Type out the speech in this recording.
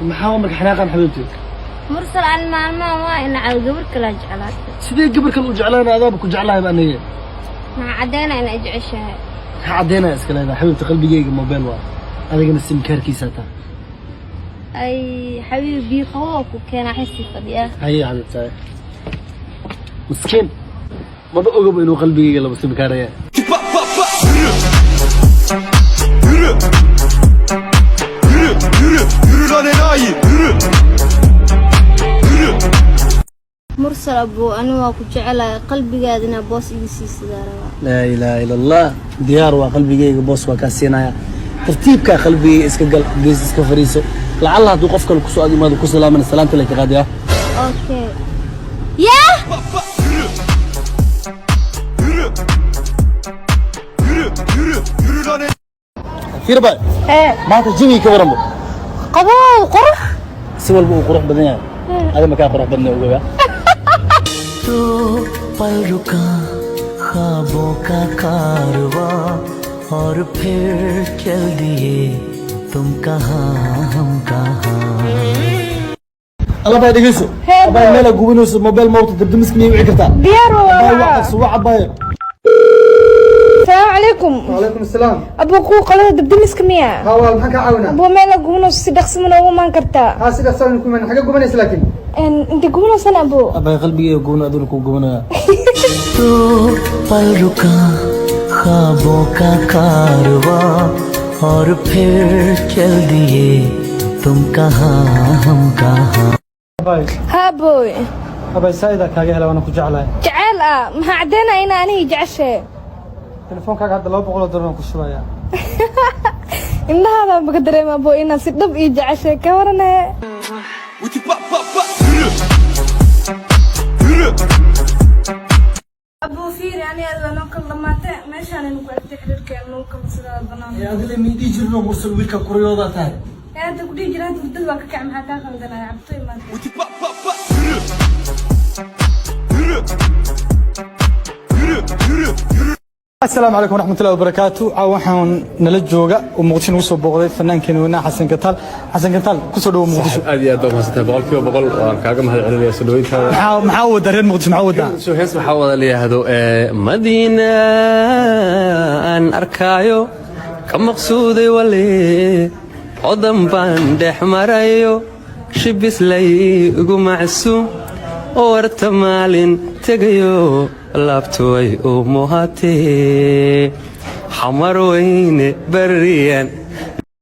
Maxaa marka xanaaqan, xabiibti? Mursal, aan maalmahan waa inacay, gabar kalaa jeclaatay. Sidee gabar kale u jeclaana? Adaaba ku jeclahay aniga. Maxaa caddeynaa inaa jeceshahay? Maxaa caddeynaya iska leedahay, xabiibti? Qalbigayga mobile waa, adigana simkaarkiisa taa. Ay xabiibi, biyo qabow ku keenaa, xisii fadhiya. Haye xabiibti, haye. Miskiin, maba ogaba inuu qalbigayga laba simkaaraya. Yürü. Yürü. Yürü. Yürü lan enayi. Yürü. Yürü. Mursal abuu, ani waa ku jecelahay, qalbigaadina boos iga sii sidaa rabaa. Laa ilaaha ila Allah. Diyaar waa, qalbigayga boos waa kaa siinaya. Tartiibkaa qalbigayga iska gal, gees iska fariiso. Lacalla hadduu qof kale kusoo ag imaado, ku salaamana, salaamta lay ka qaadiyaa. Okay, yah. Yürü. Yürü. Yürü. Yürü. Yürü lan enayi. Fiir bay. Hee. Maanta jawiga ka waranbo? Qabow, qurux. Si walba uu qurux badan yahay, adiga makaa qurux badna, ogoga. तो पल रुका ख्वाबों का कारवां और फिर चल दिए, तुम कहाँ, हम कहाँ। Alla baa, dhegeyso. Hee. Abay, meel aad gubinayso, mobile mawta, dabdamiska miyay wici kartaa? Diyaar. Abay. Waa. Waa suwac, abay. Asalaamu calaykum. وعليكم السلام. Abuu, kuwa qolada dabdamiska miya? ها والله، maxaan kaa caawinaa? Abuu, meel gubinayso si dhaqsi ma noogu imaan kartaa? ها, sidaas aan ku imaan. Xagee gubanaysa laakiin? Inta gubinaysan, abuu? Abay, qalbigayga gubina, aduna kuu gubinaya. तो पल रुका ख्वाबों का कारवां और फिर चल दिए, तुम कहाँ, हम कहाँ। Abay. Haa booy. Abay, saida kaaga hela, waana ku jeclahay. Jeceyl ah? Maxaa caddeynaya ina anigii jeceshahay? Telefoonkaaga hadda $200 aan ku shubayaa. Indhahaadaan baka dareema, abuu, inaad si dhab ii jeceshahay. Ka warane? Yürü. Yürü. Abuu, fiiri, ani aad noo kala dhamaatay, meeshaan ku egtay xiriirkeena, noo kala sidaa banaan. Adile miidii jirno, Mursal, wiilka kuryoodaa tahay. Hadda ku dhihi jira, hadda hurdada waa ka kacay. Maxaa kaa qaldanaya? Cabto imaatay. Yürü. Yürü. Yürü. Yürü. Yürü. Asalaamu calaykum waraxmatullahi wabarakaatu. Caawa waxaan nala jooga oo Muqdisho nagu soo booqday fannaankeena weynaa Xasan Gataal. Xasan Gataal, kusoo dhawo Muqdisho. Aad iyo aad baa mahadsantahay, 100%. Waan kaaga mahad celinaya soo dhaweyntaada. Maxaa wadaa reer Muqdisho? Maxaa wadaa? Soo hees waxaa wada la yidhaahdo Madiina aan arkaayo, ka maqsuuday wale, odan baan dhex marayo, shibislay igu macsuum oo warta maalin tegayo, laabtu way u muhatee, xamar weyne bariyaan.